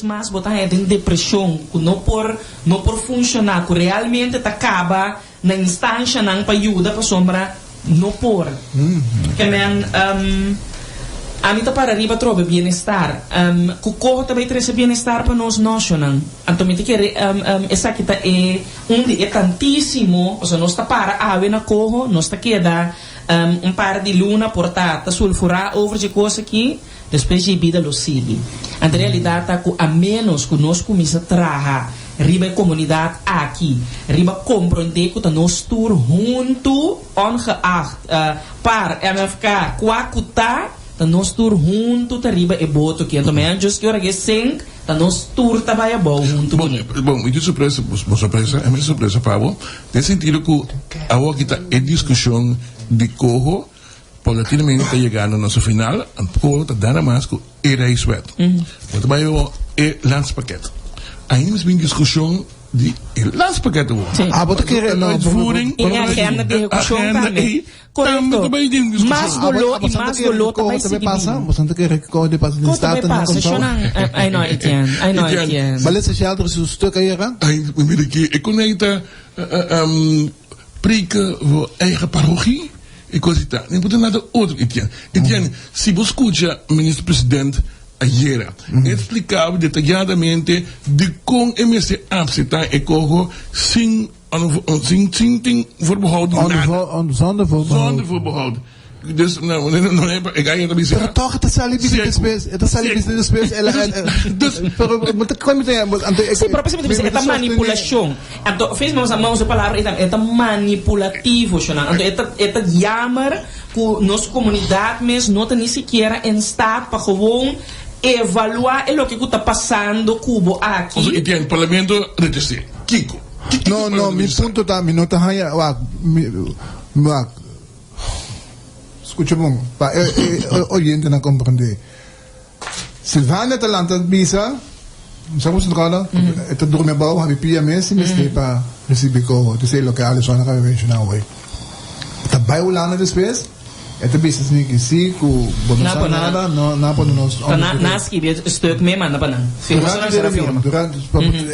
mas bo ta haña den depreshon ku no por no por funshoná, ku realmente ta kaba na instanshanan pa yuda pasobra no por. Ke men ami ta para riba atrobe bienestar. Ku koho ta bai trese bienestar pa nos noshonan? Anto mi ta kere esaki ta e un di e tantisimo, pasobra nos ta para awe na koho, nos ta keda un par di luna por ta ta sulfurá over dje kos aki. Despues dje bida lo sigui. Anto realidat ta ku a ménos ku nos kuminsá traha riba e komunidat aki, riba komprondé ku ta nos tur huntu, ongeacht par, MFK, kua ku ta, ta nos tur huntu ta riba e boto aki. Anto mañana djos ki ora ke sink, ta nos tur ta bai abou huntu kuné. Bon, mi tin sorpresa, bo sorpresa, mi tin sorpresa pa bo, den sentido ku awor aki ta e diskushon di koho. Paulatinamente ta yegando na su final, Anpolo ta dana mas ku e Rijkswet. Bo ta bai awor e landspakket. Ainda mes bin diskushon di e landspakket awor. Ah, bo ta kere no. Uitvoering. E agenda di ehekushon tambe. Tambe ta bai den diskushon. Mas doló i mas doló ta bai sigui bin. Bo ta kere kiko ta pasa den Kiko ta bai pasa? Shonnan, ai no Etienne, ai no Etienne. Bale se shelter su stuk ayera? Ai, mira ki e konekta preken voor eigen parochie. E kos ta, no importa nada otro Etienne. Etienne, si bo skucha Minister President ayera, e splikabo detayadamente dikon e mester apseptá e koho sin sin sin tin voorbehoud di nada. Zonder voorbehoud. Zonder voorbehoud. Dus no no e gaya ta bisa. Pero toch e ta sali bisa despues, e ta sali bisa despues el a Dus pero bo ta kon mi ta anto e Si, pero mi ta bisa e ta manipulashon. Anto Face mi a usa palabra ei tambe, e ta manipulativo shonnan. Anto e ta e ta jammer ku nos komunidat mes no ta ni sikiera en staat pa gewoon evaluá e loke ku ta pasando ku bo aki. Pasobra Etienne, parlamento rechas'é. Kiko? Kiko No, no, mi punto ta mi no ta haña wak mi wak. Skucha bon, pa e oyentenan komprendé. Silvania ta lanta bisa, mi sa ku ta e ta durmi abou, habi pia mes i mester pa risibi koho. Te esei loke Alison a kaba di menshoná awor. E ta bai Hulanda despues, e ta bisa esei ki si ku bo no sa nada, no nan a pone nos Ta nan a skibi e stuk me manda pa nan. Durante de reunion, durante,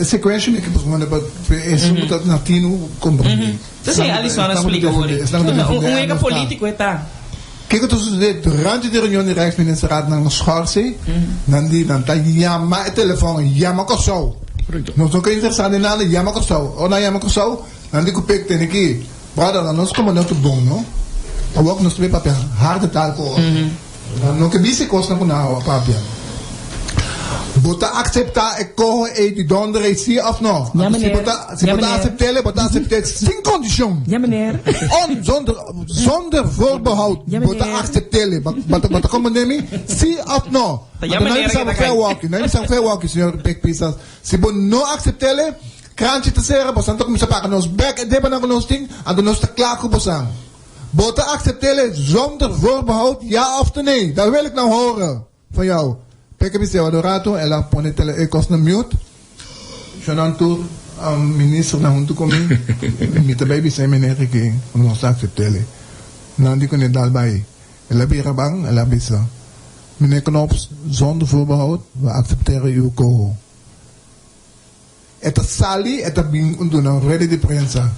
e sekuensha mi ke manda pa esun ku ta na tinu komprendé. Esei Alison a splika wor. Un wega politico e ta. Kiko ta sucede durante di reunion di Rijksministerraad nan a schorsi, nan di nan ta yama e telefon, yama Kòrsou. Nos no ke interesa den nada, yama Kòrsou. Ora nan yama Kòrsou, nan di ku Pek tene ki, brother, nan nos komo ta bon no. Awor nos ta bay papia harde taal ku otro. Nan no ke bisa e kosnan ku nan a papia. Bo ta akseptá e koho ei di dònder ei sí òf nò? Ja, Anto si bo meneer. ta si Ja, bo ta meneer. asept'é, bo ta asept'é sin kondishon. Ja, meneer. On, zonder, zonder voorbehoud. Ja, Bo ta meneer. asept'é. Bo bo ta bo ta komprendé mi? Sí òf nò? Ta ja, Anto nan meneer, bisa ke bo ta fe kai. awòki. Nan bisa bo fe awòki, señor Pek Pisas. Si bo no asept'é, kranchi ta sera, bosan ta kuminsá paga nos bèk e debanan ku nos tin, anto nos ta kla ku bosan. Bo ta aksept'é zonder voorbehoud, ja of nee? Dat wil ik nou horen van jou. Peke bis'é wak un rato, el a pone tele e kos na mute. Shonnan tur ministernan huntu ku mi, mi ta bai bisa e meneer aki ku nos ta aksept'é. Nan di kuné dal bai. El a bira ban, el a bisa, Meneer Knops, zonder voorbehoud, we accepteren uw koho. E ta sali, e ta bin duna un rueda di prensa.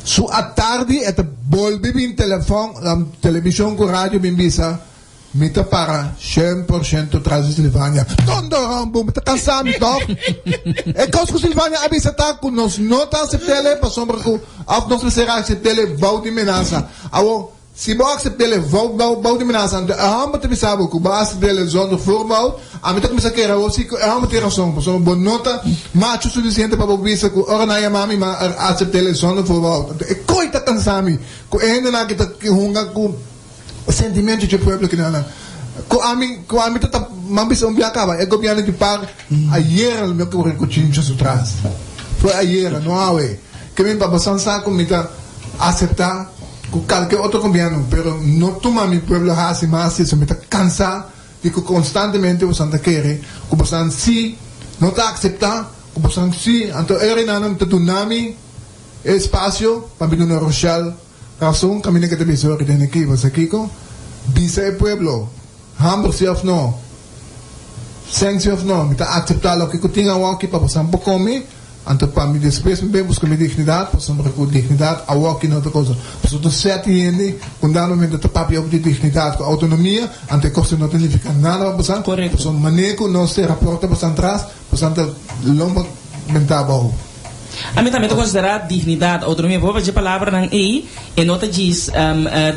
Su atardi e ta bolbe bin telefon, televishon ku radio bin bisa, Mi ta para shen por shento tras di Silvania. Tondo rambo, mi ta kansa mi tòg. E kos ku Silvania a bisa ta ku nos no ta asept'el pasobra ku òf nos mester a asept'el bou di menasa. Awor, Si bo aksept'é bou di menasa, anto e hòmber ta bisa bo ku bo a aksept'é zonder voorbehoud, ami ta kuminsá kere awor si ku e hòmber tin rason, pasobra bo no ta macho sufisiente pa bo bisa ku ora nan yama mi, mi a aksept'é zonder voorbehoud. Anto e koi ta kansa mi ku e hendenan aki ta hunga ku sentimento dje pueblo kinan. Ku ami, ku ami ta ta, mi a bisa un bia kaba, e gobièrnu di par ayera lo mi a kore ku chincha su tras. Foi ayera, no awe. Ke mi pa bosan sa ku mi ta aseptá. Ku kalke otro gobièrnu, pero no tuma mi pueblo hasi mas eso. Mi ta kansá di ku konstantemente bosan ta kere ku bosan sí no ta akseptá, ku bosan sí. Anto e reinanan ta duna mi e espasio pa mi duna Rochelle rason kaminda ke ta bisa ora den aki. Bo sa kiko? Bisa e pueblo, hamber sí òf no. Sèn si òf no, mi ta akseptá loke ku tin awoki pa bosan por kome, anto pa mi despues mi bin buska mi dignidat, pasobra ku dignidat awoki no ta kosa. Pasobra tur sèt hende ku un dado momento ta papia over di dignidat ku outonomia, anto e kos no ta nifiká nada pa bosan, pasobra manera ku nos sera porta bosan tras, bosan ta lomba bentá abou. Ami tambe ta konsiderá dignidat, outonomia, por dje palabranan ei e no ta djis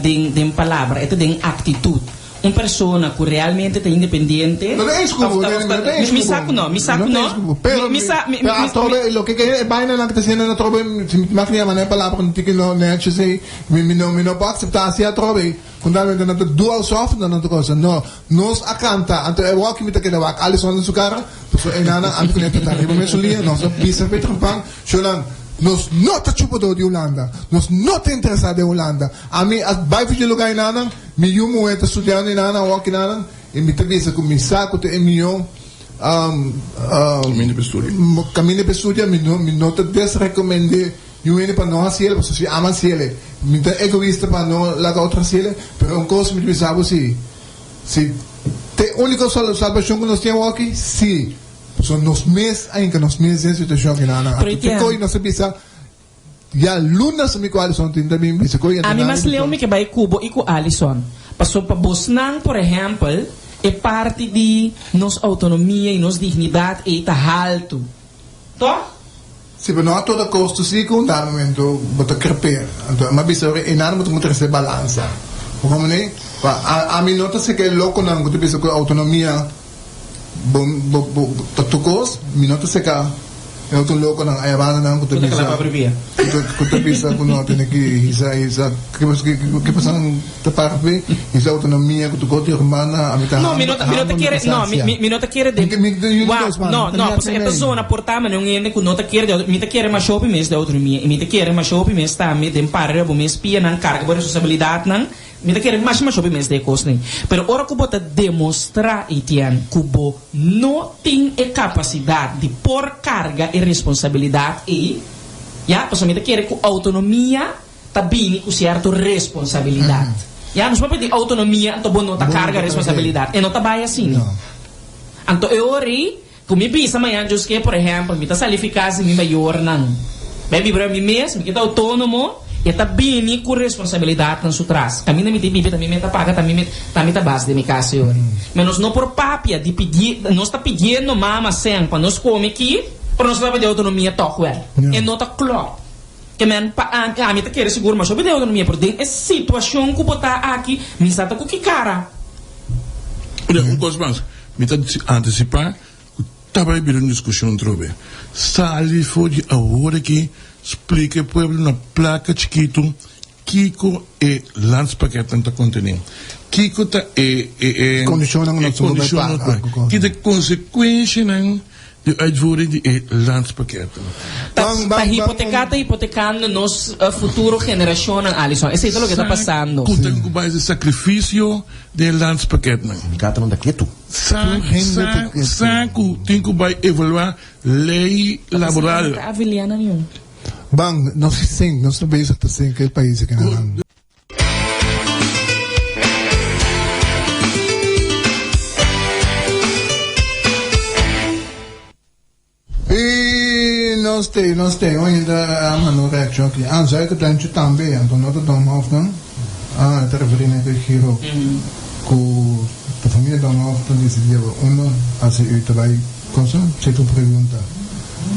den palabra, e ta den aktitut. Un persona ku realmente ta independiente No ta eens ku bo, of no ta eens mi ku sa bo. ku no, mi sa No ku ta no, eens ku bo. Pero mi sa, mi, pero mi, atrobe mi, loke ke e bainanan ku ta siendo atrobe si mi mag yama nan e palabra un tiki no netjes ei, mi mi no mi no por akseptá así atrobe ku nan nan ta dual soft nan ta cosa. No, nos a kanta anto e wòki mi ta keda wak Alison den su kara pasobra einan ami ku nan ta riba mesun liña nos a bisa Peter Pan shownan nos no ta chupadó di Hulanda, nos no ta interesá den Hulanda. Ami a bai for dje lugá einanan. Mi yu muhé ta studiando i nan a wòk nan i mi ta bisa ku mi sa ku ta e mihó Kaminda pa studia. kaminda pa studia. Mi no mi no ta desrekomend'é niun hende pa no hasi el pasobra si ami hasi el mi ta egoista pa no laga otro hasi el. Pero un kos mi ta bisa bo si, si ta e úniko salbashon ku nos tin awòki, si. Pasobra nos mes a hinka nos mes den e situashon aki nan. Pero Anto te ko'i nos ta bisa. Ya luna mi ku Alison tin ta bin bisa ku Ami mas leu mi ke bai ku bo i ku Alison. Paso pa bosnan, por ehèmpel, e parti di nos outonomia i nos dignidat ei ta haltu. Tòg? Si, pero no a toda kosto si ku un dado momento bo ta krepé. Anto mi a bisa ora ei nada bo ta mutra esei balansa. Bo komprendé? Pa ami no ta seka e lokonan ku ta bisa ku outonomia. Bo bo bo ta tur kos, mi no ta seka e otro lokonan aya bandanan ku ta bisa ku ta ku ta bisa ku no tene ki hisa hisa ke ke ke pasan ta para p'e hisa outonomia ku tur kos di hermana ami ta No, mi no ta mi no ta kere no mi mi no ta kere den Mi mi mi wak no no pasobra e ta zona por ta manera un hende ku no ta kere di mi ta kere masha hopi mes di outonomia i mi ta kere masha hopi mes tambe den para riba bo mes pianan karga bo responsabilidatnan. Mi ta kere masha masha hopi mes den e kosnan. Pero ora ku bo ta demostrá, Etienne, ku bo no tin e kapasidat di por karga e responsabilidat ei, ya, pasobra mi ta kere ku outonomia ta bini ku sierto responsabilidat. Ya, nos por pidi outonomia anto bo no ta karga responsabilidat. E no ta bai asina. Anto e ora ei Ku mi bisa mañan djoske, por ehèmpel, mi ta sali fi kas di mi mayornan, bai biba mi mes, mi ke ta outónomo, e ta bini ku responsabilidatnan su tras. Kaminda mi ta biba, ta mi mes ta paga, ta mi mes, ta mi ta bas den mi kas e ora. Ma nos no por papia di pidi, nos ta pidiendo mama sèn pa nos kome aki, pero nos ta papia di outonomia tòg wèl. E no ta klòp. Ke men pa ami, ami ta kere sigur masha hopi di outonomia, pero den e situashon ku bo ta aki, mi sa ta ku ki kara. Un kos mas, mi ta antisipá ku ta bai bira un diskushon trobe. Sali for di awor aki, splika e pueblo na plaka chikitu kiko e landspakketnan ta kontené, kiko ta e e Kondishonnan ku nos e kondishonnan ku nos bai, ki ta e konsekuenshanan di uitvoering di e landspakketten. Ta ta hipoteká ta hipotekando nos futuro generashonnan, Alison. Esei ta loke ta pasando. Ku ta ku bai hasi sakrifisio den e landspakketnan. Sindikatonan ta ketu. Sa sa sa ku tin ku bai evaluá lei laboral. Ban, nos sink, nos ta bezig ta sink e pais aki nan. I nos te, nos te, un hende a manda un reaccion aki. Ah, Zuikertuintje tambe, anto no ta Domhof nan. Ah, e ta referi na e giro ku ta familia Domhof ta disidí abo unda hasi u ta bai. Cosa? Seta un pregunta.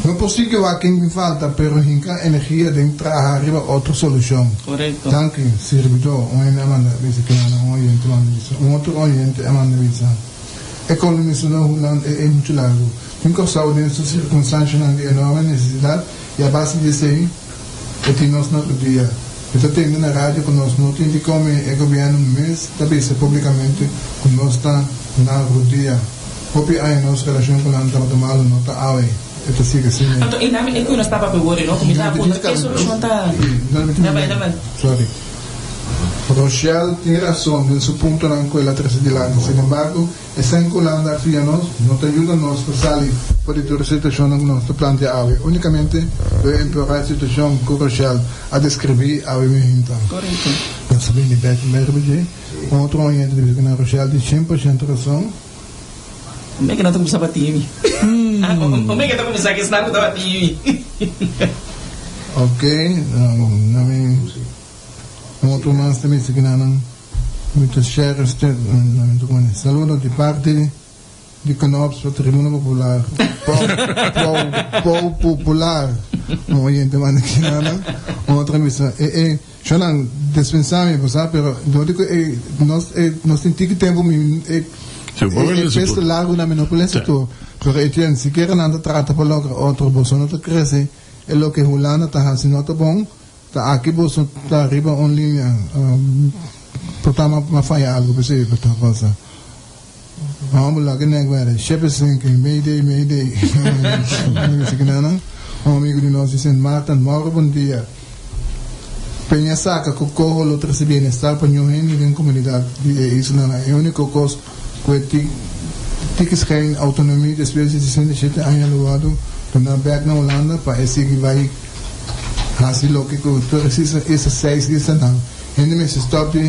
No por sigui wak ken tin falta, pero hinca energia den traha riba otro solucion. Correcto. Danki, sirbidor, un hende a manda bisa kina na un oyente manda bisa. Un otro oyente a manda bisa, E colonisador Huland e ei mucho largo. Tin Corsou den su circunstancianan di enorme necesidad y a base di esey e tin nos na rudia. Mi ta tende na radio cu nos no tin di come y e gobierno mes ta bisa publicamente cu nos ta na rudia. Hopi aña nos relashon ku nan tabata malu no ta awe e ta sigui asina. Anto e nami e ku nos taba bewori no ku mi ta puntra ke solushon ta Dabai dabai. Sorry. Rochelle tin rason den su puntonan ku el a trese dilanti. Sin embargo, esei ku Hulanda a fia nos no ta yuda nos pa sali for di tur e situashonnan ku nos ta plantea awe. Unikamente lo e empeorá e situashon ku Rochelle a deskribí awe mihinta. Korekto. Nos a bini bek merba dje. Un otro oyente ta bisa ku nan Rochelle tin 100% rason. Ome ke nan ta kuminsá bati mi. Ome ke ta kuminsá ke esnan ku ta bati mi. Ok, na mi un otro mas ta bisa kinanan mi ta share este na mi ta pone saludo di parti di Knops pa Tribuna Popular Pou Pou Pou Popular un oyente manda kinanan un otro a bisa e e Shonan despensa mi bo sa pero no di ku e nos e nos tin tiki tempu mi e e peso largu na mi no por lesa tur pero Etienne sikiera nan ta trata pa logra otro boso no ta krese e loke Hulanda ta hasi no ta bon ta aki boso ta riba un linia por ta ma faya algu p'esei por ta pasa Homber loke nek were ship is sinking mayday mayday Un amigo di nos di Sint Maarten Mauro bon dia Peña saca cu coho lo trece bienestar pa ñu hende den comunidad di e islanan. E unico cos cu e tiki schijn autonomie despues di 67 aña lo wordo duna bek na Hulanda pa e sigui bay haci loke cu tur e seis islanan. Hende mester stop di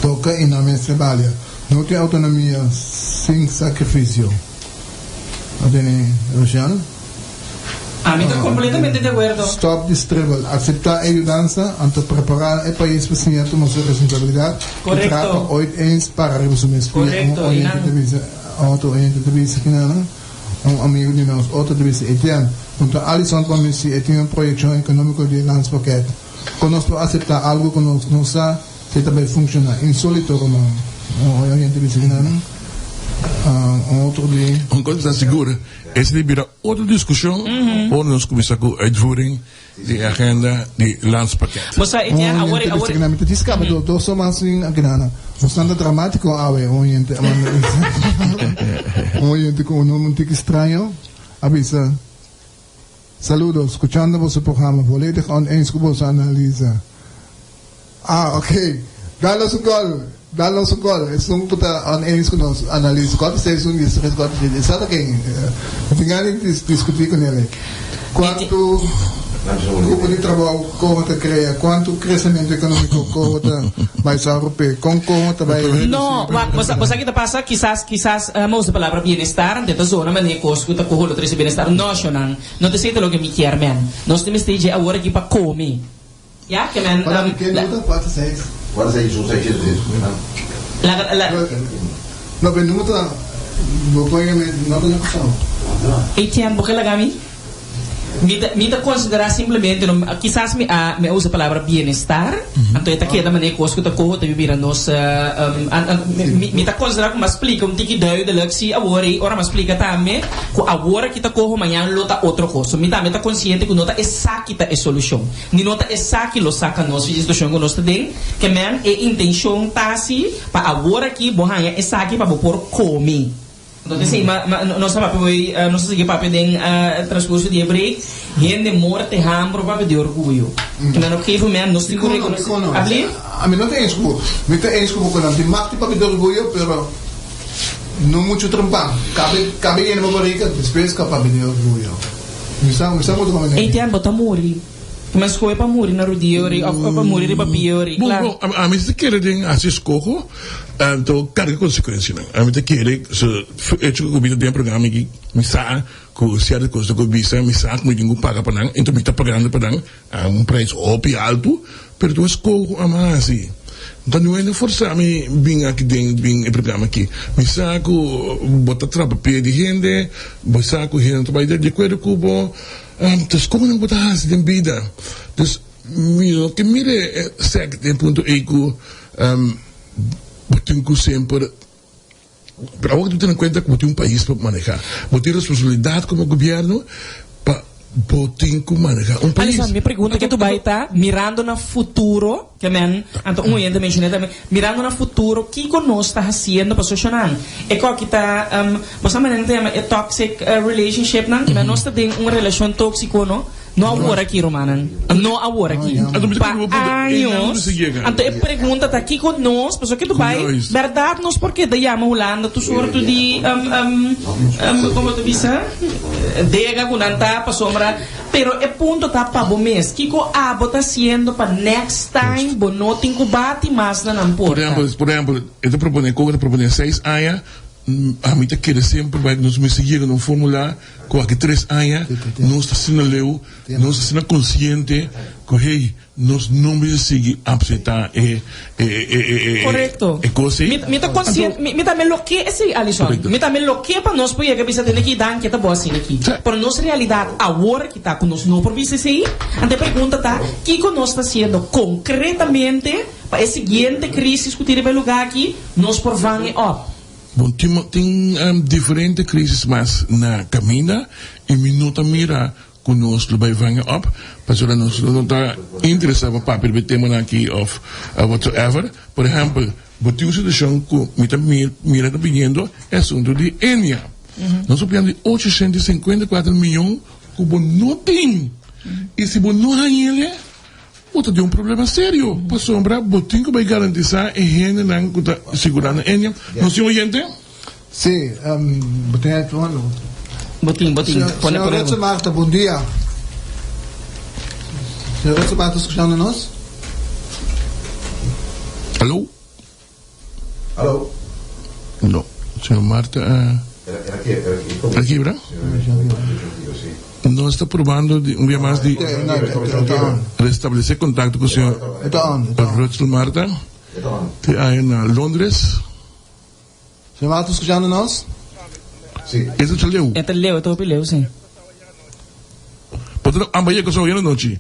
toca y nan mester balia. No tin autonomia sin sacrificio. A tene Rochelle? Ami ta completamente di acuerdo. Stop di stribbel. Acepta e yudansa, anto prepara e pais pa siña tuma su responsabilidad y traha pa ooit eens para riba su mes pia. Un oyente ta bisa, otro oyente ta bisa kinanan. Un amigo di nos, otro ta bisa Etienne. Puntra Alison pa mi si e tin un proyeccion economico di e landspakket. Kon nos por aseptá algu ku nos no sa si ta bai funshoná? Insólito, ruman. Un oyente bisa ki nan. Un otro di. Un kos mi ta sigur, esei ta bira otro diskushon ora nos kuminsá ku uitvoering di e agenda di landspakket. Bo sa, Etienne, Un awor, oyente awor. bisa ki nan. Mi ta diskaba do dos so mas sin akinan. Nos nan ta dramátiko awe, un oyente a manda bisa. Un oyente ku un nomber un tiki straño a bisa. Saludos, skuchando boso programa, volledig oneens ku boso analiza. Ah, ok. Dal nos un gol. Dal nos un gol. Esun ku ta oneens ku nos analiza. Kuantu seis un dies tres kuater siete. Esa ta ken? Mi tin gana di diskutí ku nel. Kuantu grupo di trabou koho ta krea? Kuantu kresementu ekonómiko koho ta bai sa Europeo? Kon koho ta bai redusí? No, wak, bo sa, bo sa ki ta pasa? Kisas, kisas, mi a usa palabra bienestar, anto e ta zona manera kos ku ta koho lo trese bienestar. No, shonnan. No ta esei ta loke mi kier men. Nos tin mester dje awor aki pa kome. Ya, ke men, Hola, mi ke la. nota? Kuater seis. Kuater seis, un seis, shete seis. Laga, la. No, pero numero ta, bo pone mi nota na Kòrsou. Etienne, bo ke laga mi? Mi ta, mi ta konsiderá simplemente, no, kisas mi a, mi a usa palabra bienestar, anto e ta keda manera kos ku ta koho ta bira nos, mi, mi ta konsiderá ku mi a splika un tiki duidelijk si awor ei, ora mi a splika tambe ku awor aki ta koho, mañan lo ta otro kos. So mi tambe ta konsiente ku no ta esaki ta e solushon, ni no ta esaki lo saka nos di e situashon ku nos ta den, ke men e intenshon ta si pa awor aki bo haña esaki pa bo por kome. Entonces sí, ma, ma, nos a papia hoy, nos a sigui papia den transcurso di e break, hende morte hambro papia di orguyo. Mm. Men op gegeven moment nos tin ku reconoce. Abli? Ami no ta eens ku bo. Mi ta eens ku bo ku nan tin mag di papia di orguyo, pero no mucho trempan. Kabe, kabe yena bo barriga, despues ka papia di orguyo. Mi sa, mi sa mucho pa Ey, Tian, bo ta muri. Mi a skohe pa muri na rudia ori of pa muri riba pia ori. Bon, Kla. bon, ami ta kere den hasi eskoho, anto karga konsekuensianan. Ami ta kere, so, hecho ku mi ta den e programa aki, mi sa ku sierto kos ta ku bisa, mi sa ku mi tin ku paga pa nan, enton mi ta pagando pa nan a un prijs hopi altu, pero tur eskoho ku ami a hasi, ta no hende forsa mi bin aki den bin e programa aki. Mi sa ku bo ta trapa pia di hende, bo sa ku hende ta bai di akuerdo ku bo. Dus kon nan bo ta hasi den bida? Dus mi no ke mira e sèk den punto ei ku bo tin ku semper, pero awor ku bo tene kuenta ku bo tin un pais pa manehá, bo tin responsabilidat komo gobièrnu pa bo tin ku manehá un pais. Alison, mi pregunta ke tu bai ta mirando na futuro. Ke men, anto un oyente menshoné tambe, mirando na futuro, kiko nos ta hasiendo pa soshonan? E koki ta, bo sa manera nan ta yama e toxic relationshipnan? Ke men nos ta den un relashon tóksiko, no? No awor aki, rumannan. No awor aki. Pa años. Anto e pregunta ta, kiko nos, pasobra ke tu bai, bèrdat nos por keda yama Hulanda tur sorto di, komo ta bisa, dega ku nan ta, pasobra. Pero e punto ta pa bo mes. Kiko abo ta haciendo pa next time bo no tin cu bati mas na nan Por porta? ehempel, por ehempel, e ta propone, Coco ta propone seis aña. Ami ta kere semper bai nos mester yega na un formula ku aki tres aña nos ta asina leu, nos ta asina konsiente ku hey, nos no mester sigui apseptá e e e e Korekto. e kos ei. Mi mi ta konsiente, Anto mi mi tambe lo ke esei, Alison. Korekto. Mi tambe lo ke pa nos por yega bisa tene ki danki ta bo asina aki. Sí. Pero nos realidat awor aki ta ku nos no por bisa esei. Anto e pregunta ta, kiko nos ta hasiendo konkretamente pa e siguiente krisis ku tin riba e lugá aki nos por vang e op? Bon, tin tin diferente crisis mas na caminda y mi no ta mira cu nos lo bay vangen op, pasobra nos no ta interesa pa papia riba e temanan aki of whatsoever. Por ehempel, bo tin un situacion cu mi ta mira ta biniendo e asunto di Enia. Nos ta papiando di 854 miyon cu bo no tin y si bo no hañ'ele, Bo ta den un problema serio, pasobra bo tin ku bai garantisá e hendenan ku ta sigurá na Enia. Nos tin oyente? Sí, bo tin e tono. Bo tin, bo tin. Pone, Señor pone. Rutse Marta, bon dia. Señor Rutse Marta, skuchando nos? Alo? Alo? No, señor Marta a. A kibra? Nos ta probando di un bia mas di restablece contacto cu señor Rutzel Marta te aya na Londres. Señor Marta escuchando nos? E ta leu. E ta leu, e ta hopi leu, si. Por tanto, amba yega so ayer anochi.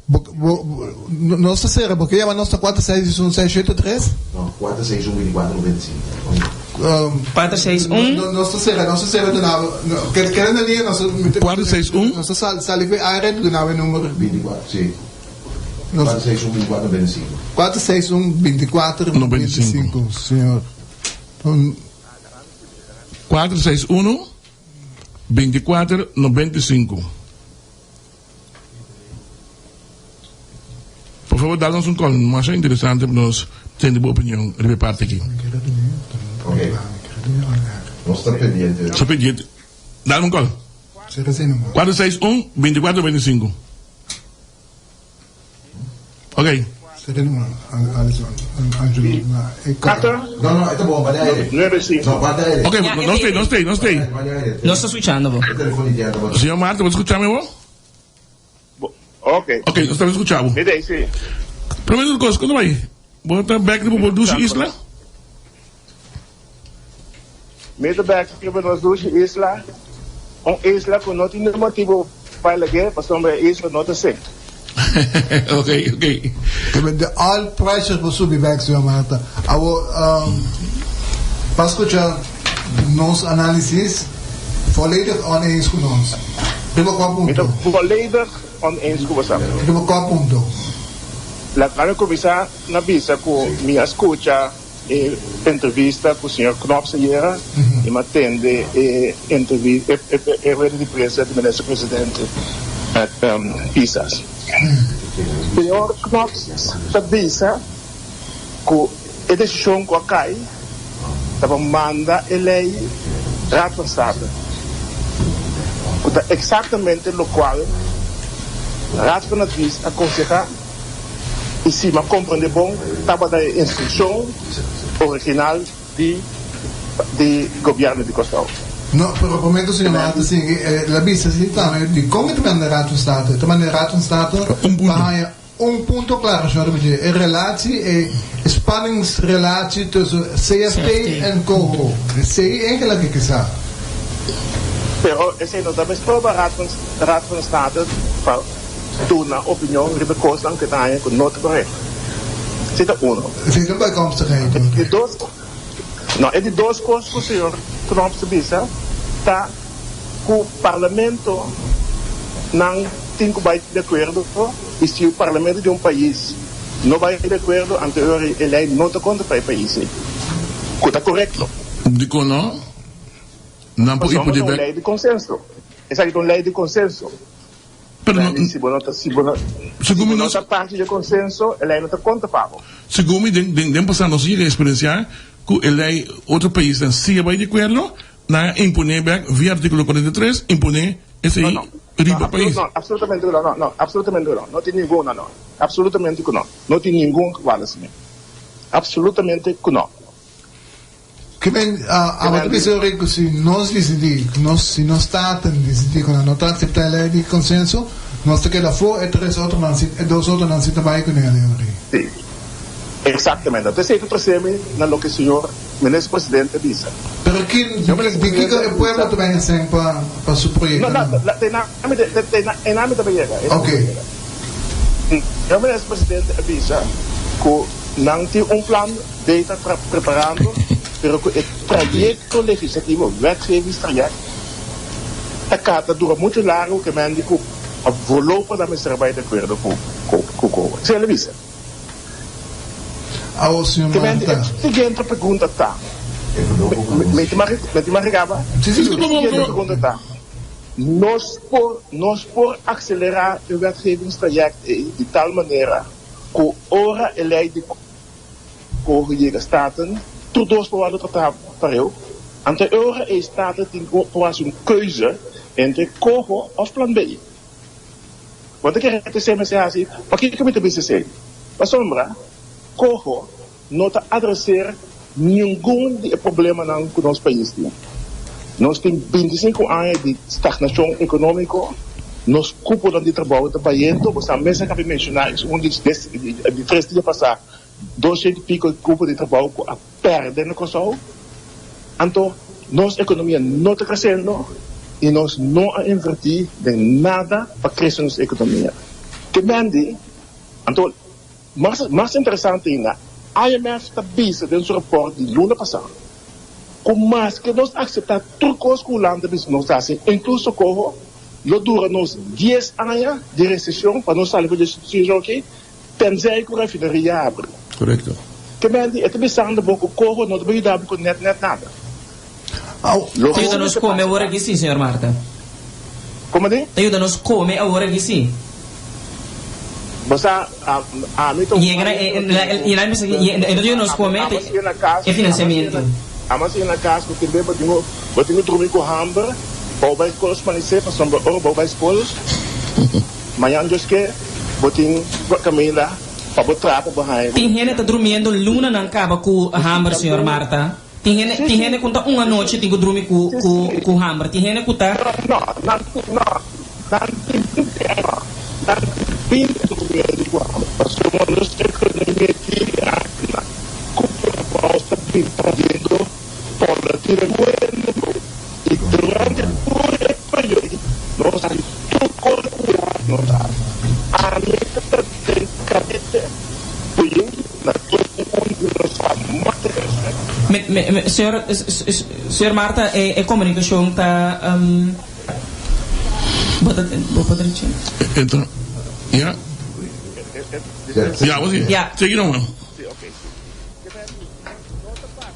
Bo, bo, bo, nos ta sera, bo ke yama nos ta 461 673? No, 461 24 95. Um, 461. No, nos ta sera, nos ta sera duna, no, ke, kere na liña, nos ta, 461. Nos ta sal, sali fe aire duna e numero. 24, si. Nos, 461 24 95. 461 24 95, señor. Um, 461 24 95. Por favor dal nos un call, masha interesante pa nos tende bo opinion riba e parti aki. Ok. Nos ta pendiente. Nos ta pendiente. Dal un call. 4 6 1 24 25. Ok. No, no, e ta bon, banda aire. No, banda aire. Ok, no stay, no stay, no stay. No sta switchando bo. E telefon di Diana tabata. Señor Marta, bo ta scucha mi bo? Ok. Ok, nos ta scucha bo. Mi ta si. Prome tur cos, cuando bai? Bo ta bek riba bo dushi isla? Mi ta bek riba nos dushi isla, un isla ku no tin ni motibu pa lag'é pasobra e isla no ta sek. Ok, ok. Ke men de all pressure por subi bek, señor Marta. Awor, pa skucha nos análisis, volledig oneens ku nos. Riba kua Mi ta punto? volledig oneens ku boso. Riba kua punto? Laga mi kuminsá na bisa ku mi a skucha E entrevista cu señor Knops ayera y mi a tende e entrevista, e rueda di prensa di minister presidente Pisas. Señor Knops ta bisa cu e decision cu a cay ta pa manda e ley Raad van State, cu ta exactamente locual Raad van Advies a conseha. I si m'a komprendé bon, tabata e instrukshon original di di gobièrnu di Kòrsou. No, pero promé ku señor Marta sigui, el a bisa si tambe dikon e ta manda Raad van State. E ta manda Raad van State pa haña un punto aklarashon riba dje, e relatie, e spanningsrelatie tussen CFT en COHO. Esei eigenlijk e ke sa. Pero esei no ta mesproba Raad van Raad van State pa. Duna opinion riba e kosnan ku e ta haña ku no ta korekto. Esei ta uno. Esei ta un bijkomstigheid hoor. E dos, no, e di dos kos ku señor Knops ta bisa ta ku parlamento nan tin ku bai di akuerdo i si parlamento di un pais no bai di akuerdo anto e ora e lei no ta konta pa e pais ei. Ku ta korekto. Dikon no? Nan por Pasobra i ta un lei di konsenso. Esaki ta un lei di konsenso. Pero no, Si bo no ta, si bo no, si segun bo mi no nos, ta parti dje konsenso, e lei no ta konta pa bo. segun mi den, den, den pasado nos a yega eksperensiá ku e lei otro paisnan si a bai di akuerdo, nan a imponé bèk via artíkulo 43, imponé No, esei no. No, riba absolut, pais. no, absolutamente ku no, no, no, absolutamente ku no. No tin ningun, no, no. Absolutamente ku no. No tin ningun geval asina. Absolutamente ku no. Ke men, abo ta bisa ora ku si nos disidí, ku nos, si nos Staten disidí ku nan no ta akseptá e lei di konsenso, nos ta keda afó, e tres otronan si, e dos otronan si ta bai kuné e lei ora ei. Sí. Eksaktamente. Anto esei ta trese mi na loke señor Minister Presidente a bisa. Pero ki, di kiko e pueblo ta bai hasen pa, pa su proyektonan? No, no, te na mi, te, te na, e na mi ta bai yega, e na mi ta bai yega. Señor Minister Presidente a bisa ku nan tin un plan. Bay ta preparando, pero cu e trayecto legislativo, wetgevingstraject, ta ca ta dura mucho largo cu e men di cu voorlopig nan mester a bay di acuerdo cu cu cu Esey el a bisa. Awo, señor Ke men di e Marta. siguiente pregunta ta, me ti mag me ti mag caba? Si, si, E siguiente pregunta ta, nos por nos por acelera e wetgevingstraject ey di tal manera cu ora e ley di Koho yega Staten, tur dos por wòrdu tratá pareu. Anto e ora ei Staten tin ku por hasi un keuze entre Koho òf Plan B. Bo ta kere ku esei mester hasi? Pakiko mi ta bisa esei? Pasobra Koho no ta adreser ningun di e problemanan ku nos pais tin. Nos tin bintisinku aña di stagnashon ekonómiko, nos kuponan di trabou ta bayendo, bo sa mes a kabi menshoná un di tres dia pasá 200 i piko kupo di trabou ku a pèrdè na Kòrsou. Anto nos ekonomia no ta kresiendo i nos no a invertí den nada pa krese nos ekonomia. Ke mendi, anto mas mas interesante ainda, IMF ta bisa den su rapòrt di luna pasá ku maske nos akseptá tur kos ku Hulanda bisa nos hasi, inkluso koho, lo dura nos dies aña di reseshon pa nos sali for di e situashon aki. Tenzij ku refineria habri. Korekto. Ke men di e ta bisando bo ku koho no ta por yuda bo ku net net nada. Au. Lo Ta yuda nos kome awor aki si, señor Marta. Komo di? Ta yuda nos kome awor aki si. Bo sa, ami ta un Yega na e, e, e, e no ta yuda nos kome, e finansiamentu. Ami a siña na kas ku tin be bo tin ku, bo tin ku drumi ku hamber pa bo bai skol smanisé pasobra ora bo bai skol. Mañan Dios ke bo tin kaminda pa bo traha pa bo haña. Tin hende ta drumiendo lunanan kaba ku hamber señor Marta. Tin hende tin hende ku ta un anochi tin ku drumi ku ku ku hamber. Tin hende ku ta. No, nan no, nan tin binti aña, nan tin binti drumiendo ku hamber. Pasobra nos ekonomia tin akina ku trabou ta bin trayendo por la tira bueno i durante tur e periodo nos a Tur kos ku nos ta hasi. Ami ta den kabete ku yu na tur un di nos pa mata Hesus. Me, me, me, señor, señor Marta, e, e komunikashon ta, um, bo ta, bo por drecha? Entra, ya. Ya, bo si. Ya. Sigui nomás.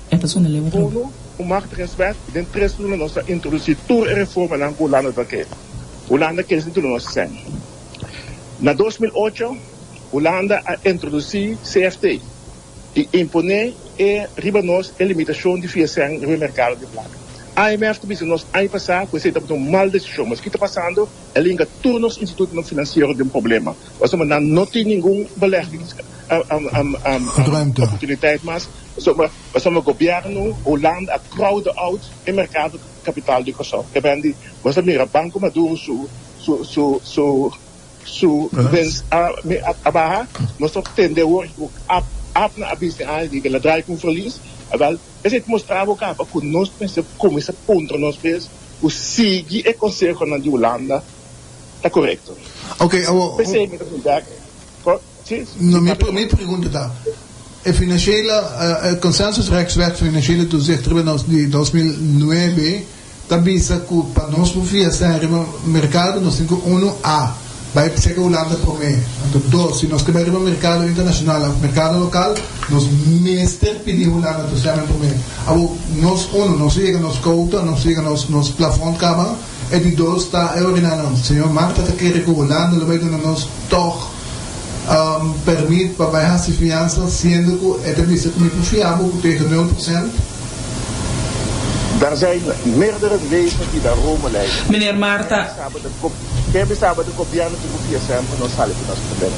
E ta sona leu atrobe. Uno, un machtigingswet, den tres luna nos ta introduci tur e reformanan cu Hulanda ta ke. Hulanda kere sinti nos sen. Na 2008, Hulanda a introduci CFT y impone e riba nos e limitacion di fia sen riba e mercado di placa. IMF ta bisa nos aña pasa cu esey tabata un mal decision, mas ki ta pasando? E linka tur nos institutonan financiero den problema, pasobra nan no tin ningun beleggings oportuniteit mas, pasobra pasobra gobierno Hulanda a crowd out e mercado capital di Kòrsou. Ke ben di bo sa mira Banco Maduro su su su su su winst a a baha, nos ta tende awor ku Abna a bisa aña di ke la draai ku un verlies, awel esei ta mustra bo kaba ku nos mester kuminsá puntra nos mes ku sigui e konsehonan di Hulanda ta korekto. Ok, awo. P'esei mi ta puntra ko, si, si, No, mi, mi pregunta ta, e financiële, e Consensus Rijkswet Financiële Toezicht riba nos di 2009 ta bisa ku pa nos por fia sèn riba merkado nos tin ku uno a bai seka Hulanda promé, anto dos si nos ke bai riba merkado internashonal òf merkado lokal nos mester pidi Hulanda toestemming promé. Awor nos uno nos a yega nos kouta, nos a yega nos nos plafond kaba, e di dos ta e orina nan. Señor Marta ta kere ku Hulanda lo bai duna nos tòg pèrmit pa bai hasi fiansa siendo ku e ta bisa ku mi por fia bo ku tegen nul prosent. Daar zijn meerdere wegen die naar Rome leiden. Meneer Marta. Ken bisa bo de gobierno tin cu fia semper nos sali cu nos problema?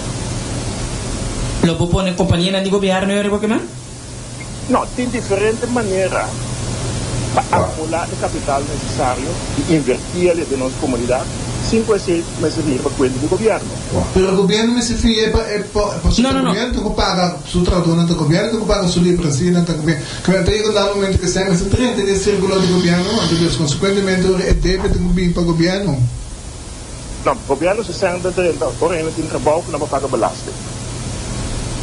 Lo bo pone companianan di gobierno yo riba kiman? No, tin diferente manera. pa akumulá e kapital nesesario i invertí el den nos komunidat sin ku esei mester bini pa kuenta di gobièrnu. Pero gobièrnu mester fia pa e pasobra ta gobièrnu ta ku paga su trabadónan, ta gobièrnu ta ku paga su librasínan, ta gobièrnu. Kibera ta yega un dado momento ku esei mester drenta den e sírkulo di gobièrnu, anto dus konsekuentemente ora e debe ta ku bini pa gobièrnu. No, gobièrnu su sèn ta drenta ora hende tin trabou ku nan por paga belasting.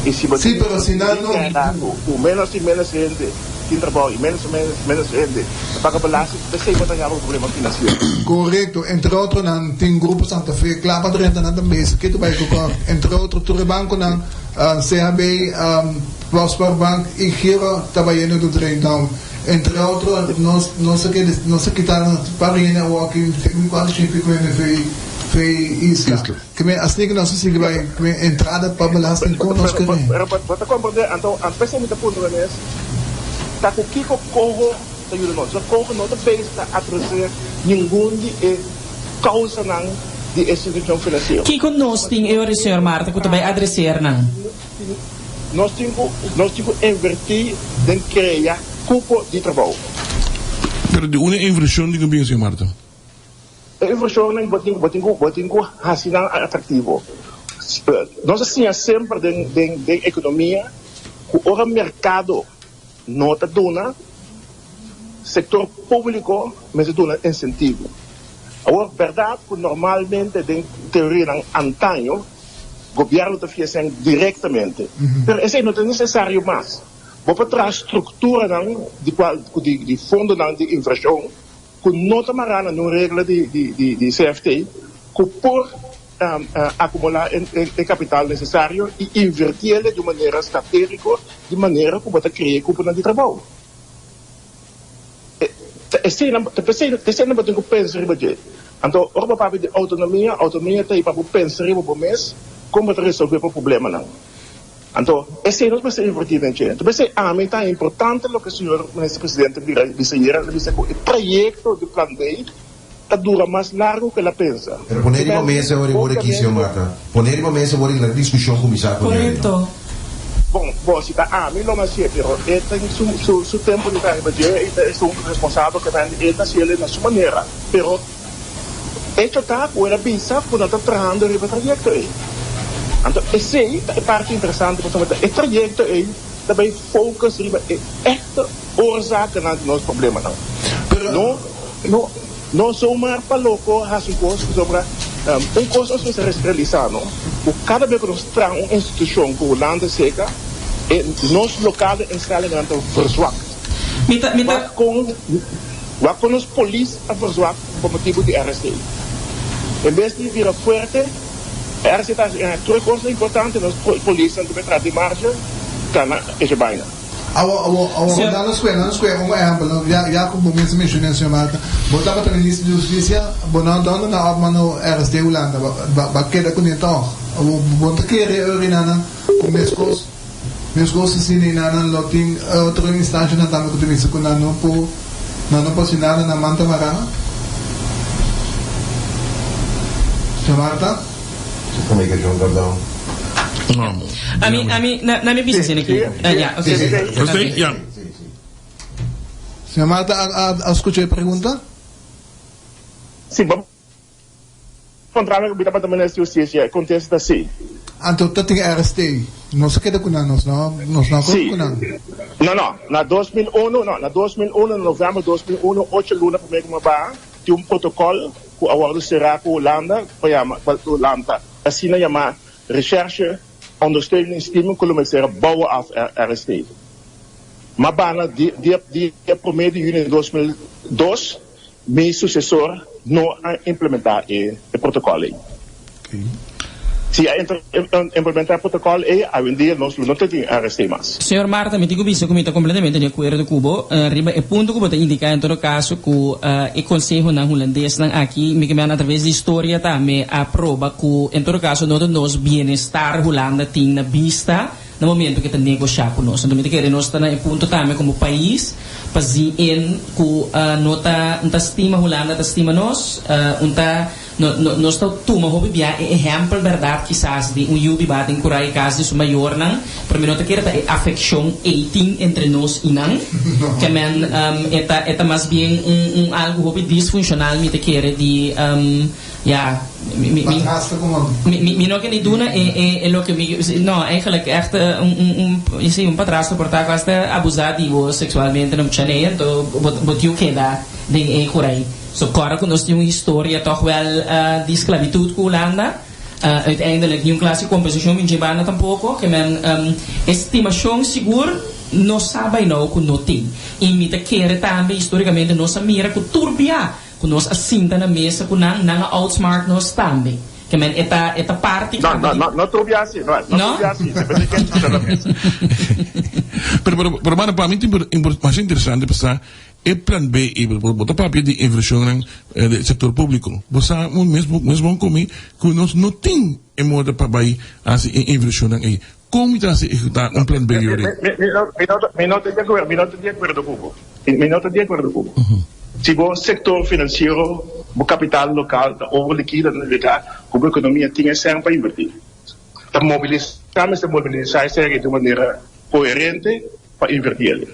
I si bo Sí, pero si nan no. Ku ménos i ménos hende tin trabou i ménos i ménos hende ta paga belasting, p'esei bo ta yama un problema finansiero. Korekto. Entre otro nan tin Grupo Santa Fe kla pa drenta nan tambe esaki ta bai ku kòrt. Entre otro tur e bankonan, CHB, Prosper Bank i Giro ta bayendo ta drenta. Entre otro nos nos a keda nos a kita nos pa rene awoki segun cuanto shin pico hende fey fey isla. Ke men asina ke nos a sigui bay ke men entrada pa belasting kon nos Pero kere. pero bo ta comprende anto anto mi ta puntra mi mes ta cu kico coho ta yuda nos. So coho no ta bezig ta adrese ningun di e causanan di e situacion financiero. Kico nos tin e ora señor Marta cu ta bay adreseer nan? Nos tin ku nos tin ku invertí den krea kupo di trabou. Pero di unda e invershon tin ku bin, señor Marta? E invershonnan bo tin bo tin ku bo tin ku hasi nan atraktivo. Nos a siña semper den den den ekonomia ku ora merkado no ta duna, sektor públiko mester duna insentivo. Awor, bèrdat ku normalmente den teorianan antaño, Gobierno ta fia esnan directamente, pero esey no ta necesario mas. Bo por traha structuranan di cual cu di di fondonan di inversion cu no ta mara na nun regla di di di di CFT cu por acumula e e capital necesario y invertiele di un manera strategico di manera cu bo ta crea cuponan di trabou. Ta eseinan ta p'esei ta eseinan bo tin ku pensa riba dje. Anto ora bo papia di outonomia, outonomia ta ei pa bo pensa riba bo mes kon bo ta resolve bo problemanan. Anto esei nos mester invertí den dje. Anto p'esei ami ta importante loke señor Minister Presidente bira bisa ayera, el a bisa ku e trayekto di Plan B ta dura mas largu ku el a pensa. Pero pone riba mesa awor e word aki, señor Marta. Pone riba mesa awor i laga diskushon kuminsá ku Nelly. Korekto. Bon, bon, si ta ami lo mas hasié, pero e tin su, su, su tempu di traha riba dje, i ta esun responsabel ke bende, e ta hasiel na su manera. Pero echo ta ku el a bisa ku nan ta trahando riba e trayekto ei. Anto esei ta e parti interesante pasobra ta e trayekto ei ta bai focus riba e èkte oorzakennan di nos problemanan. No, no, no zomaar pa loko hasi un kos pasobra un kos nos mester realisa no, ku kada bes ku nos traha un institushon ku Hulanda seka, e nos lokale instellingennan ta verzwakt. Mi ta, mi ta. Wak kon, wak kon nos polis a verzwakt pa motibu di RST. En bes di bira fuerte, RST ta hasi tur e kosnan importante, nos polisnan ta traha di marge, kana esei baina. Awo, awo, awo, Señor. Danos kue, danos kue un ehempel, no? Ya, ya ku bo mes a menshoná, señor Marta, bo tabata minister di hustisia, bo no a dònde na òf mano RST Hulanda, bo, bo, bo a keda kuné tòg. Awo, bo no ta kere e orinanan ku meskos, meskos asina i nan lo tin otro instanshanan tambe ku ta bisa ku nan no por, nan no por hasi nada, nan man ta mará? Señor Marta? Su comunicacion perdon. No. Ami, ami, na, na mi bisa asina aki. Ah, ya, oké. Sí, sí. Oké, ya. Sí, sí. Señor Marta a, a, a scucha e pregunta? Si bo puntra mi ku mi tabata minister di Hustisia, e kontesta ta si. Anto ta tin RST. Nos a keda ku nan, nos no, nos no a kore Si. ku nan. No, no. Na 2001, no, na 2001, na november 2001, ocho luna promé ku mi a baha, tin un protokòl ku a wòrdu será ku Hulanda pa yama, pa lanta asina yamá Recherche Ondersteuningsteam ku lo mester a bouwen af RST. Ma bana di dia dia promé di yüni 2002 mi susesor no a implementá e protokòl ei. Si a implementá e protokòl ei, awendia nos lo no ta tin RST mas. Señor Marta, mi tin ku bisa ku mi ta kompletamente di akuerdo ku bo riba e punto ku bo ta indiká en todo kaso ku e konsehonan hulandesnan aki, mi ke mena atraves di historia tambe a proba ku en todo kaso no ta nos bienestar Hulanda tin na bista na momento ku e ta negoshá ku nos. Anto mi ta kere nos ta na e punto tambe komo pais pa zin in ku no ta un ta stima Hulanda ta stima nos, un ta. No, no, nos ta tuma hopi bia e ehèmpel bèrdat kisas di un yu bibá den kura e kas di su mayornan, pero mi no ta kere ta e afekshon ei tin entre nos i nan. Ke men, e ta, e ta mas bien un, un algu hopi disfunshonal mi ta kere di, ya, mi, mi, mi, Madrastra como. mi, mi, mi no ke ni duna e, e, e loke mi, no, eigenlijk echt un, un, un, si, un padrastro por ta ku hasta abusá di bo seksualmente na mucha nei, anto bo, bo tiu keda den e kura ei. So kòrda ku nos tin un historia tòg wèl di sklabitut ku Hulanda. Uiteindelijk niun klas di kompensashon bin dje banda tampoko. Ke men e stimashon sigur nos sa bai nou ku no tin. I mi ta kere tambe historikamente nos a mira ku tur bia ku nos a sinta na mesa ku nan, nan a outsmart nos tambe. Ke men e ta e ta parti No, kaba no, di. no, no tur bia si, no, no No? tur bia si. Depende ken sinta na mesa. Pero, pero, pero mano, pa mi ta mas interesante pa sa E plan B i bo ta papia di inversionnan den sector publico. Bo sa mes mes bon cu mi cu nos no tin e moda pa bay haci e inversionnan ey. Con mi ta haci ehecuta un plan B yori? Mi no ta di acuerdo, mi no ta di acuerdo cu bo. Mi no ta di acuerdo cu bo. Si bo sector financiero, bo capital local ta over liquido ta nifica cu bo economia tin e cen pa inverti. Ta mobilisa, mester mobilisa esey di un manera coherente. pa inverti el.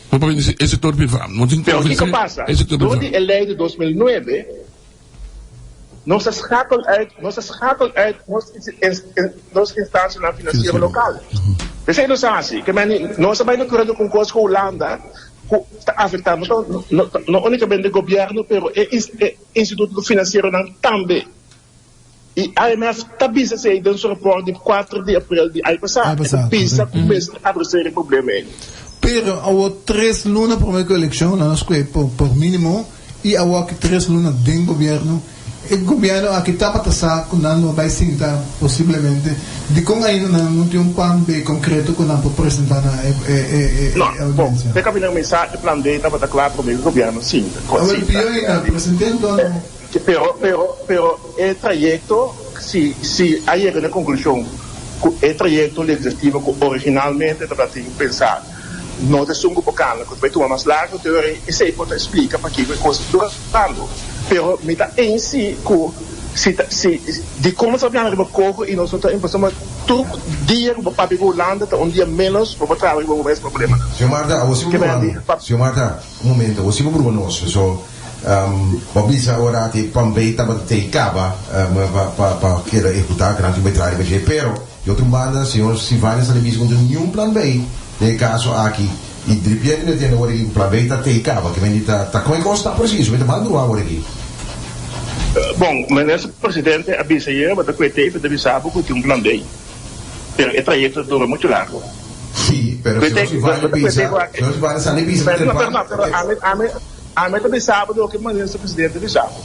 Bo papia di e sector priva. No tin Pero convence kiko pasa? e sector Door priva. di e ley di 2009, nos a schakel uit, nos a schakel uit nos nos instancianan financiero Financiero. local. Esey nos a haci. Ke meni, nos a bay na acuerdo cu un cos cu Hulanda cu ta afecta no no no unicamente gobierno pero e e institutonan financieronan tambe. I IMF ta bisa esei den su raport di kuater di aprel di ai pasá. Ai E ta pasá, bisa correcto. ku mester adresé e problema ei. Pero awor tres luna prome ku elekshon nan a skohe por por minimo i awor aki tres luna den gobierno. E gobierno aki tabata sa ku nan lo bai sinta posiblemente. Dikon ainda nan no tin un plan B konkreto ku nan por presenta na e e e e No, bon, audiencia? te kaminda mi sa e plan B tabata kla prome ku gobierno sinta. Awor Sinta. pió ainda, presente anto. Pero, pero, pero e trayecto, si, si a yega na e conclusion cu e trayecto legislativo cu originalmente tabata tin pensa no ta esun cu por cana, cu ta bay tuma mas largo, te ora esey por ta explica pakico e cos ta durando. Pero mi ta eens si cu si ta, si, dicon nos ta papia riba coho y nos no ta impulsa, ma tur dia cu bo papia cu Hulanda ta un dia menos bo por traha riba bo mes problemanan. Señor Marta, awor si bo Ke broma, men di, Señor Marta, un momento, awor si bo broma nos, so. Bo a bisa ora cu e plan B tabata tey caba pa pa keda ehecuta cu nan tin bay traha riba dje. Pero, di otro banda, señor Sylvania sali bisa cu no tin niun plan B den e caso aki. Y diripiente mi a tende awor aki cu plan B ta tey caba. Ke men di ta ta con e cos ta preciso? Mi ta mal bruha awor aki. Bon, Minister Presidente a bisa ayer, bo ta cu e tape ta bisa bo cu tin un plan B. Pero e trayecto ta dura mucho largo. Si, pero señor Sylvania bisa, señor Sylvania sali bisa cu tin plan. No, pero ami, ami. Ami ta bisa bo loke Minister Presidente bisa bo.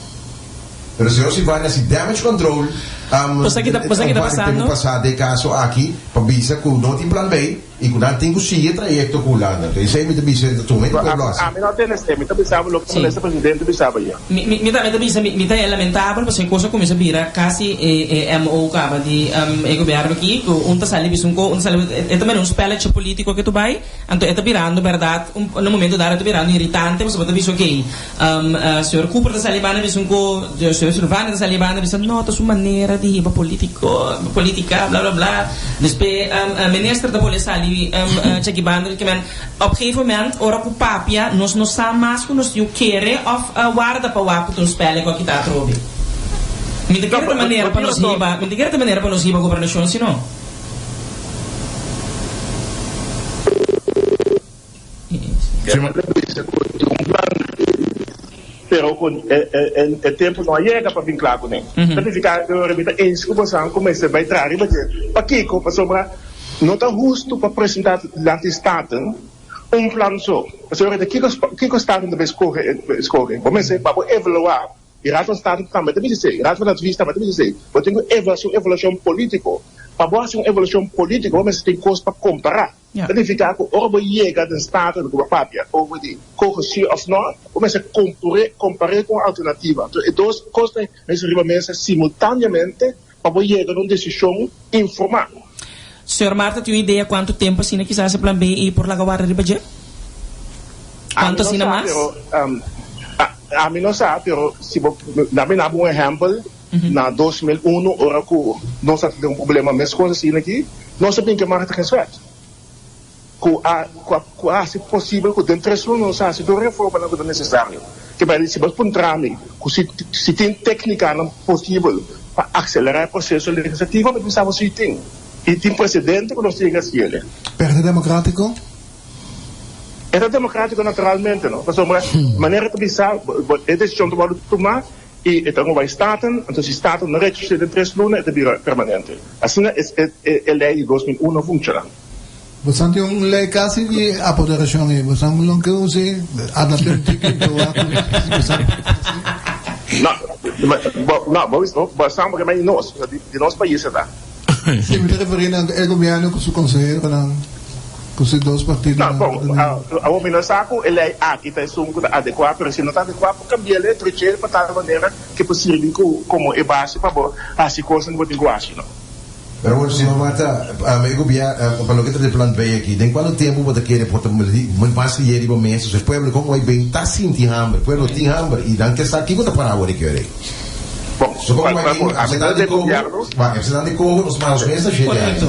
Pero señor Silvania si damage control Bo sa ki ta bo sa ki ta un par di tempo pasando? pasá den caso aki pa bisa cu no tin plan B y cu nan tin cu sigui e trayecto cu Hulanda. Entonces esey mi ta bisa ta tuma e pueblo haci. Ami no tende esey, mi ta bisa bo loke Sí. Minister Presidente bisa bo ya. Mi mi mi tambe ta bisa mi mi ta e lamentabel pasobra e cos a cuminsa bira casi e e MO caba di e gobierno aki cu un ta sali bisa un co un ta sali e ta mira un spelletje politico ke tu bay. Anto e ta birando bèrdat un na momento dado e ta birando iritante pasobra bo ta bisa okey señor Cooper ta sali banda bisa un ko señor Silvania ta sali banda bisa no ta su manera di hiba politico politica bla bla bla despues minister ta bolbe sali cheki banda ke men op gegeven moment ora ku papia nos no sa mas ku nos yu kere òf warda pa wak ku ta un spèlek ku a kita atrobe mi ta kere ta manera pa nos hiba mi ta kere ta manera pa nos hiba gobernashon sino. Pero cu e tempo no a yega pa bin cla cune. Ta nifica cu ora mi ta eens cu bosan cu mester bay traha riba dje. Pakico? Pasobra no ta husto pa presenta dilanti Staten un plan so. Pasobra ora kico kico Staten ta bay scoge? Bo mester pa bo evalua. E Raad van State tambe ta bisa esei, e Raad van Advies tambe ta bisa esei. Bo tin ku hasi un evaluashon polítiko. Pa bo hasi un evaluashon polítiko bo mester tin kos pa kompará. Ta nifiká ku ora bo yega den Staten ku bo papia over di kohe si òf nò, bo mester kompar'é ku un alternativa. Anto e dos kosnan mester riba mesa simultáneamente pa bo yega na un desishon informá. Señor Marta tin un idea cuanto tempo asina kisas e plan B ei por laga warda riba dje? Ami Cuanto no asina sa, mas? pero. ami no sa, pero si bo dami nabo un ehèmpel, na 2001 ora ku nos a tin un problema meskos asina aki, nos a bin ku e machtigingswet ku a ku a hasi posibel ku den tres luna nos a hasi tur reformanan ku ta nesesario. Ke bai si bo puntra mi ku si si tin téknikanan posibel pa akselerá e proseso legislativo, mi ta bisa bo si tin. I tin presedente ku nos yega hasiel. Pero ta demokratiko? E ta demokratiko naturalmente, no? Pasobra manera ta bisa, e desishon ta wòrdu tumá i e ta bai Staten, anto si Staten no rechas'é den tres luna e ta bira permanente. Asina e lei di 2001 a funshoná. Bosan tin un lei kasi di apoderashon ei, bosan lo ke usa adapt'é un tiki i proba ku bosan No, no, bo bosan porque di nos, di nos pais e ta. Si, mi ta referí na e gobièrnu ku su konseheronan. Ku su dos partidonan No, bon, awor mi no sa ku e lei aki ta esun ku ta adekuá, pero si no ta adekuá por kambi'el e trech'el pa tal manera ku por sirbi ku komo e base pa bo hasi kosnan ku bo tin ku hasi, no. Pero bueno, señor Marta, e gobièrnu, pa loke ta di plan B aki, den kuantu tempu bo ta kere por ta mas lié riba mesa? So e pueblo kon bai bin ta sinti hamber, e pueblo tin hamber i nan ke sa kiko ta pará awor aki ora ei. Bon, So kon bai bin, ami no den gobièrnu. Wak, representante di Congo, nos mas mes ta shete aña.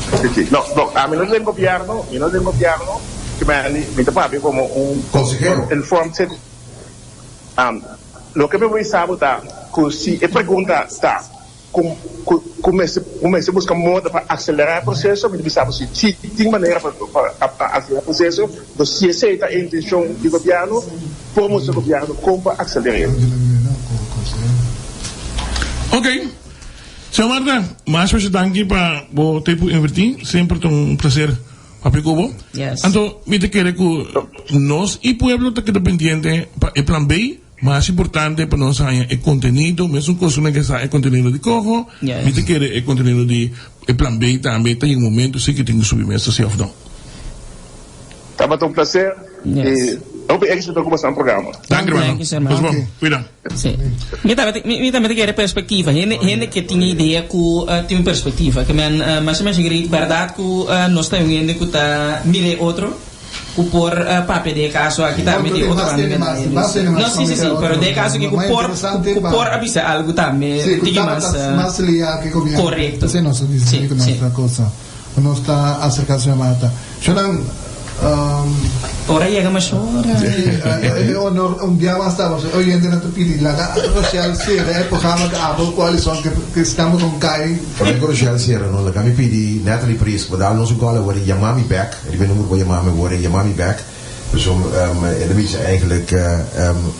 Sí, sí. No, no, ami no den gobierno, mi no den gobierno, ki mi, mi ta papia como un Consehero. informed citizen. Um, loke mi por bisa bo ta cu si e pregunta ta cu, cu, cu mester, cu mester busca moda pa acelera e proceso, mi ta bisa bo si, si tin manera pa, pa, pa acelera e proceso, enton si esey ta e intencion di gobierno, por mustra gobierno con pa aceler'e. Ok. Señor Marta, mas masha danki pa bo tempu invertí. Semper ta un placer papia ku bo. Yes. Anto mi ta kere ku nos i pueblo ta keda pendiente pa e plan B. Mas importante pa nos haña e kontenido, mesun kos ku nan ke sa e kontenido di Coho, Yes. mi ta kere e kontenido di e plan B tambe ta yega un momento si ke tin ku subi mesa si òf no. Tabata un placer Yes. i hopi éxito ku boso programa. Danki hermano. Danki, hermano. Nos bon. Cuida. Sí. Mi tambe mi tambe ta kere perspectiva. Hende hende ke tin idea ku tin un perspectiva. Ke men masha masha great berdad ku nos ta un hende ku ta mira e otro ku por papia den e kaso aki tambe di otro banda den aire. No si si si pero den e kaso aki ku por ku por a bisa algu tambe un tiki mas korekto. Sí, Sí, sí. Nos ta acerca señor Marta. Shonan, Ora yega mas ora. Sí, e honor un dia mas ta pasobra oyentenan ta pidi laga Rochelle cera e programa cu abo cu Alison ke estamos con Kai. Prome cu Rochelle cera no laga mi pidi Natalie Pries bo dal nos un call awor y yama mi back riba e numero cu bo yama mi awor y yama mi back pasobra e ta bisa eigenlijk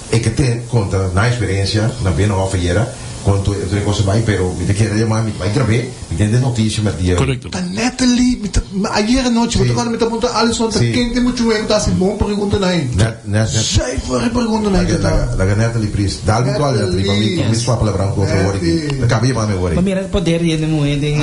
e ke te conta nan experiencia na Binnenhof ayera con tur e cosa bay pero mi ta kere yama mi ta bay grab'e. Mi tin den noticia met dia. Correcto. Ta Natalie, mi ta, ayer anochi, bo ta cuando mi ta puntra Alison, ta ken tin mucho wega ta haci bon pregunta na ei. Net, net, net. Zuiver e pregunta na ei ta ta. Laga Natalie please. Dal mi call Natalie, pa mi, pa mi swap palabra cu otro word aki. Ta caba yama mi awor ei. Pa mira poder di hende muhe den,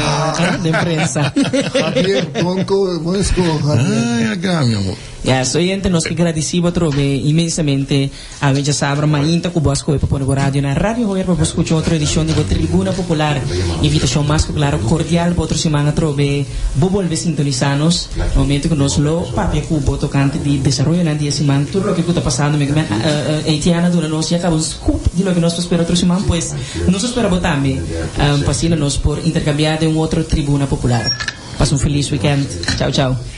den prensa. Javier, bon co, bon escoho, Javier. Ay, acá, mi amor. Yes, oyente, nos ke gradeci bo atrobe inmensamente. Awe djasabra mainta ku bo a skohe pa pone bo radio na Radio Hoyer pa bo skucha otro edishon di bo Tribuna Popular. Invitashon mas ku klaro kordial pa otro siman atrobe bo bolbe sintonisá nos na momento ku nos lo papia ku bo tokante di desaroyonan di e siman, tur loke ku ta pasando. Mi kimen Etienne a duna nos ya kaba un scoop di loke nos ta spera otro siman, pues nos ta spera bo tambe pa asina nos por interkambiá den un otro Tribuna Popular. Pasa un felis weekend. Chao chao.